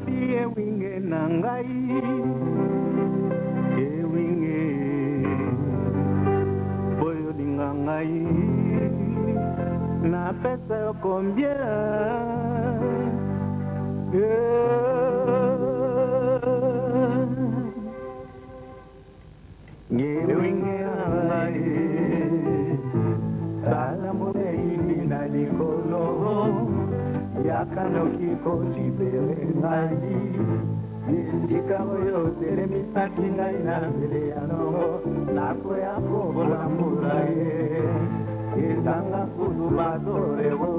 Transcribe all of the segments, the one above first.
Wapi ewinge na ngai ewinge oyo olinga ngai napesa yo combien? Ewinge na ngai tala moleini na likolo yaka noki kolibere ngai esika oyo otelemisaki ngai na mbele ya nongo nakoya kobolambula ye ezanga kutu batorero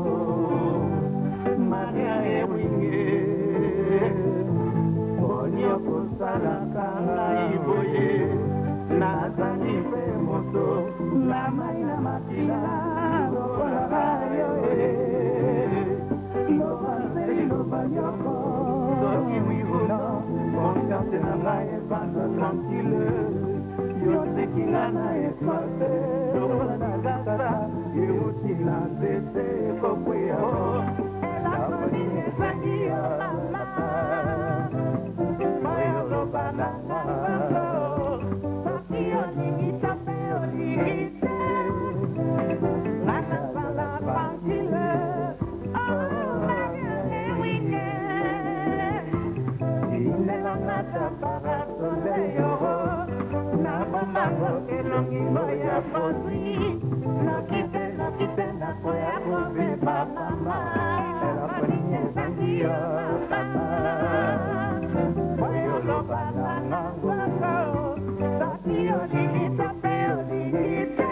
Maria ewinge boni okosalaka ngai boye nazali mpe moto na mai na makila lokola bayo loba nse liloba nyoko soki oui ou non conscience na ngai evanda tranquille yotiki nga na espace lokola na gasa euti na nzete ekokweya eloko nini ezangi yo mama oyo oloba na nga nzambo soki olingi to mpe olingi te nga nazala tranquille. Oh, Maria Ewinge inelanga ta parasoleil nabombango elongi ngo ya produit noki te noki te nakoya kobeba mama eloko nini ezangi yo mama oyo oloba na ngango soki olingi to mpe olingi te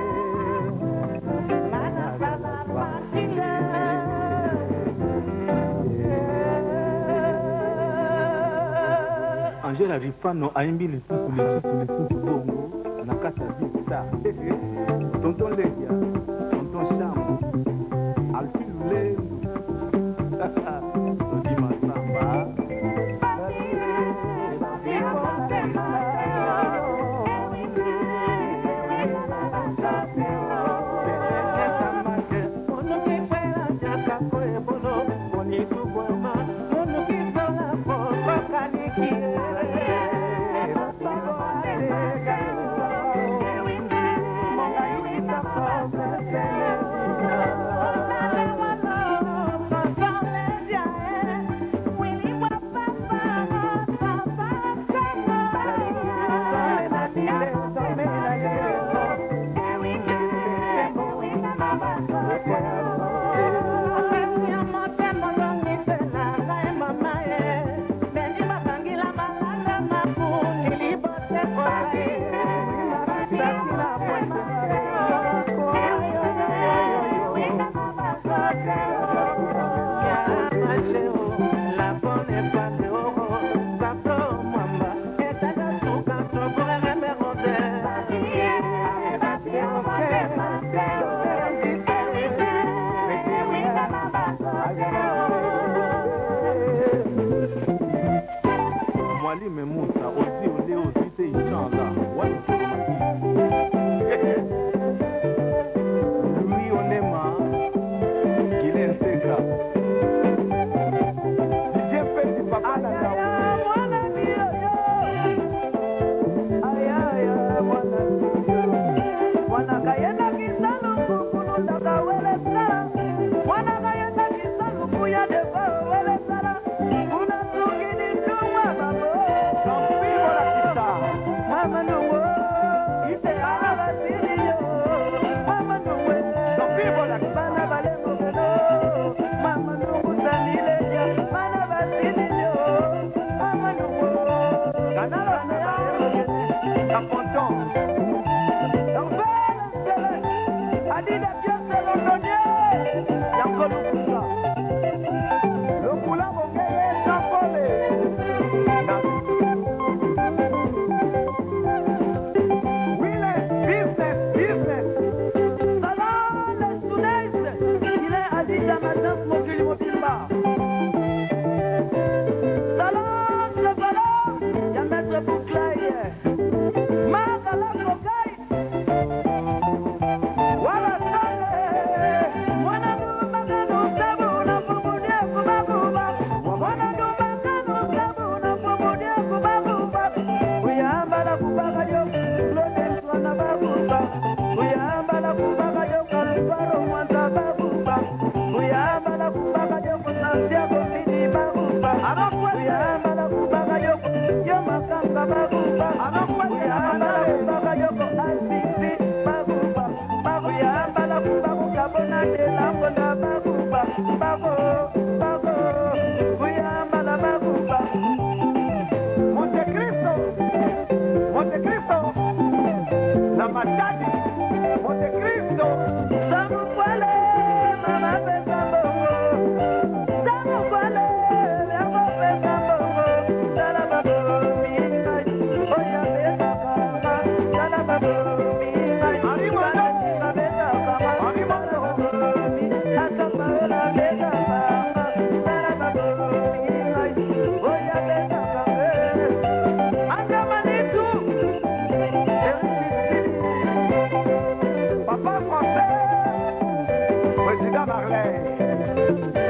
nga nazala tranquille. Angela Rifano ayembi lisusu lisusu lisusu bongo na kati ya Big Star. Tonton Ledia, Tonton Shambo, Alfi Lulendu, Todi Masamba. Mwalimu Musa ozi ole ozi te inshallah wani Louis Onema Guylaine Seka DJ Festi Papa na Mwana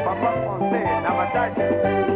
Papa français na Matadi.